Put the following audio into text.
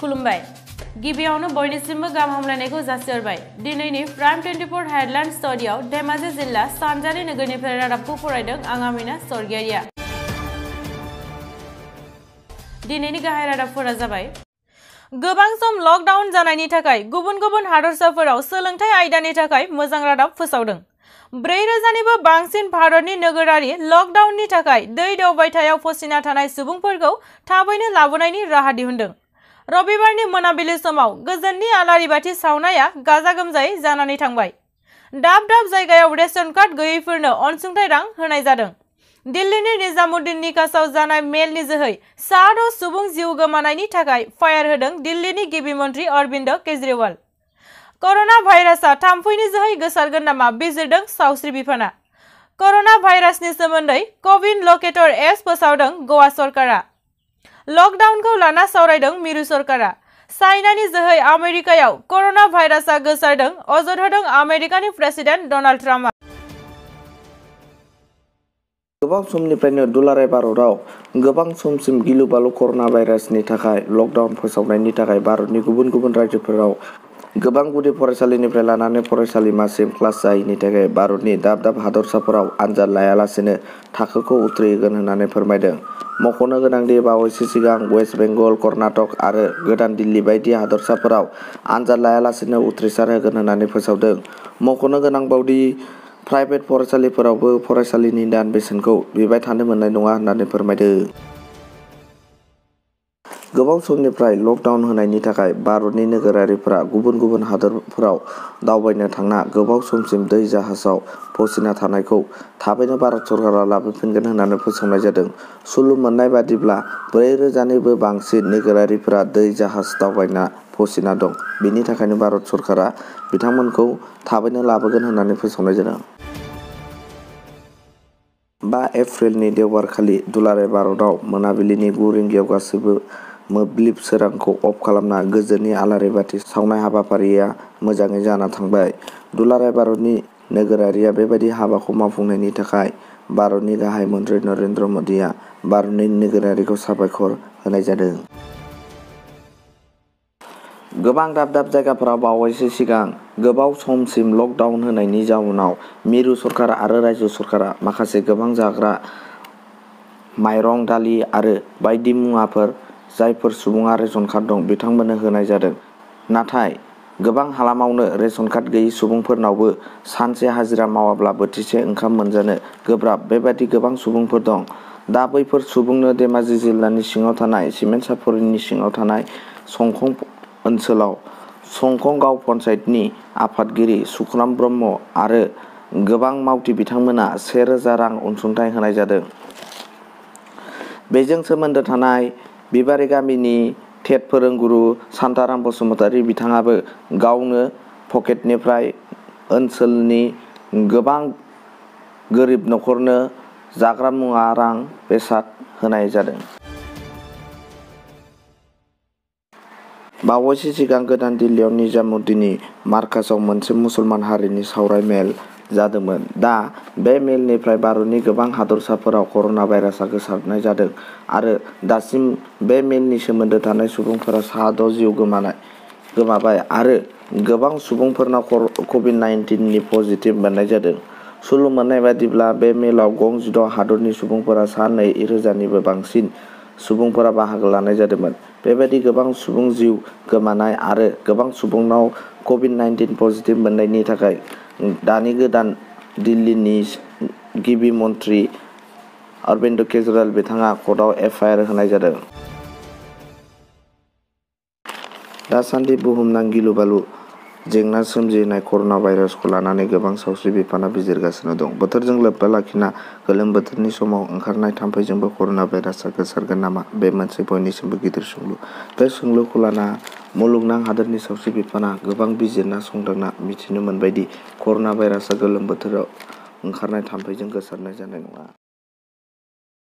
खुलुमबाय गिबियावनो बयनिसिमबो गाहाम हामलायनायखौ जासिहरबाय दिनैनि प्राइम 24 हेडलाइन स्टुडियाव धेमाजि जिल्ला सानजारि नोगोरनिफ्राय रादाबखौ फरायदों आं आमिना सरगियारिया। दिनैनि गाहाय रादाबफोरा जाबाय गोबां सम लकडाउन जानायनि थाखाय गुबुन गुबुन हादरसाफोराव सोलोंथाइ आयदानि थाखाय मोजां रादाब फोसावदों। 4,000निबो बांसिन भारतनि नोगोरारि लकडाउननि थाखाय दै दावबायथायाव फसिना थानाय सुबुंफोरखौ थाबैनो लाबोनायनि राहा दिहुनदों। रबिबारनि मोनाबिलि समाव गोजोननि आलारि बाथि सावनाया गाजा गोमजायै जानानै थांबाय। दाब दाब जायगायाव रेशन कार्ड गैयैफोरनो अनसुंथाइ रां होनाय जादों। दिल्लीनि निजामुद्दीन निकासआव जानाय मेलनि जोहै 6 सुबुं जिउ गोमानायनि थाखाय फायार होदों दिल्लीनि गिबि मन्थ्रि अरविंद केजरीवाल। कर'ना भाइरासआ थाम्फैनि जोहै गोसारगोन नामा बिजिरदों सावस्रि बिफाना। कर'ना भाइरासनि सोमोन्दै क'विन लकेटर एप्स फोसावदों गवा सरकारा। लकडाउनखौ लाना सावरायदों मिरु सरकारा। चाइनानि जोहै आमेरिकायाव कर'ना भाइरासआ गोसारदों अजद होदों आमेरिकानि प्रेसिडेन्ट डनाल्ड ट्राम्पआ। गोबां समनिफ्रायनो दुलाराय भारतआव गोबां समसिम गिलु-बालु कर'ना भाइरासनि थाखाय लकडाउन फोसावनायनि थाखाय भारतनि गुबुन गुबुन रायजोफोराव गोबां गुदि फरायसालिनिफ्राय लानानै फरायसालिमासिम क्लास जायैनि थाखाय भारतनि दाब दाब हादरसाफोराव आनजाद लायालासेनो थाखोखौ उथ्रिहोगोन होननानै फोरमायदों। मख'नो गोनांदि बावैसो सिगां वेस्ट बेंगल, कर्नाटक आरो गोदान दिल्ली बायदि हादरसाफोराव आनजाद लायालासेनो उथ्रिसार होगोन होननानै फोसावदों। मख'नो गोनांबावदि प्राइभेट फरायसालिफोरावबो फरायसालिनि दान बेसेनखौ बिबाय थानो मोननाय नङा होननानै फोरमायदों। गोबाव समनिफ्राय लकडाउन होनायनि थाखाय भारतनि नोगोरारिफोरा गुबुन गुबुन हादोरफोराव दावबायनो थांना गोबाव समसिम दै जाहाजाव फसिना थानायखौ थाबैनो भारत सरकारा लाबोफिनगोन होननानै फोसावनाय जादों। सुलुं मोननाय बादिब्ला 4,000निबो बांसिन नोगोरारिफोरा दै जाहाज दावबायना फसिना दं। बेनि थाखायनो भारत सरकारा बिथांमोनखौ थाबैनो लाबोगोन होननानै फोसावनाय जादों। 5 एप्रिलनि देवबारखालि दुलाराय भारतआव मोनाबिलिनि 9 रिंगायाव गासैबो मोब्लिब सोरांखौ अफ खालामना गोजोननि आलारि बाथि सावनाय हाबाफारिया मोजाङै जाना थांबाय। दुलाराय भारतनि नोगोरारिया बेबायदि हाबाखौ मावफुंनायनि थाखाय भारतनि गाहाय मन्थ्रि नरेन्द्र मोदीआ भारतनि नोगोरारिखौ साबायखर होनाय जादों। गोबां दाब दाब जायगाफोराव बावैसो सिगां गोबाव समसिम लकडाउन होनायनि जाउनाव मिरु सरकार आरो रायजो सरकारा माखासे गोबां जाग्रा माइरं, दालि आरो बायदि मुवाफोर जायफोर सुबुङा रेशन कार्ड दं बिथांमोननो होनाय जादों। नाथाय गोबां हालामावनो रेशन कार्ड गैयै सुबुंफोरनावबो सानसे हाजिरा मावाब्ला बोथिसे ओंखाम मोनजानो गोब्राब बेबादि गोबां सुबुंफोर दं। दा बैफोर सुबुंनो धेमाजि जिल्लानि सिङाव थानाय सिमेन्सापुरिनि सिङाव थानाय संखं ओनसोलाव संखं गाव पन्सायतनि आफादगिरि सुखराम ब्रह्म आरो गोबां मावथि बिथांमोना 1,000 रां अनसुंथाइ होनाय जादों। बेजों सोमोन्दो थानाय बिबारि गामिनि टेट फोरोंगुरु सान्ताराम बसुमतारी बिथाङाबो गावनो पकेटनिफ्राय ओनसोलनि गोबां गोरिब नखरनो जाग्रा मुवा रां बेसाद होनाय जादों। बावैसो सिगां गोदान दिल्लीयाव निजामुद्दीननि मार्काजआव मोनसे मुसलमान हारिनि सावराय मेल जादोंमोन। दा बे मेलनिफ्राय भारतनि गोबां हादरसाफोराव कर'ना भाइरासआ गोसारनाय जादों आरो दासिम बे मेलनि सोमोन्दो थानाय सुबुंफोरा 6 जिउ गोमाबाय आरो गोबां सुबुंफोरनाव कभिड-19 पजिटिभ मोननाय जादों। सुलुं मोननाय बादिब्ला बे मेलाव गं 16 हादरनि सुबुंफोरा 2,000निबो बांसिन सुबुंफोरा बाहागो लानाय जादोंमोन। बेबादि गोबां सुबुं जिउ गोमानाय आरो गोबां सुबुंनाव कभिड-19 पजिटिभ मोननायनि थाखाय दानि गोदान दिल्लीनि गिबि मन्थ्रि अरविंद केजरीवाल बिथाङा कर्टआव एफआइआर होनाय जादों। दासान्दि बुहुमनां गिलु-बालु जेंना सोमजिहोनाय कर'ना भाइरासखौ लानानै गोबां सावस्रि बिफाना बिजिरगासिनो दं। बोथोरजों लोब्बा लाखिना गोलोम बोथोरनि समाव ओंखारनाय थाम्फैजोंबो कर'ना भाइरासआ गोसारगोन नामा बे मोनसे बयनिसिमबो गिदिर सोंलु। बे सोंलुखौ लाना मुलुगनां हादोरनि सावस्रि बिफाना गोबां बिजिरना संदांना मिथिनो मोनबायदि कर'ना भाइरासआ गोलोम बोथोराव ओंखारनाय थाम्फैजों गोसारनाय जानाय नङा।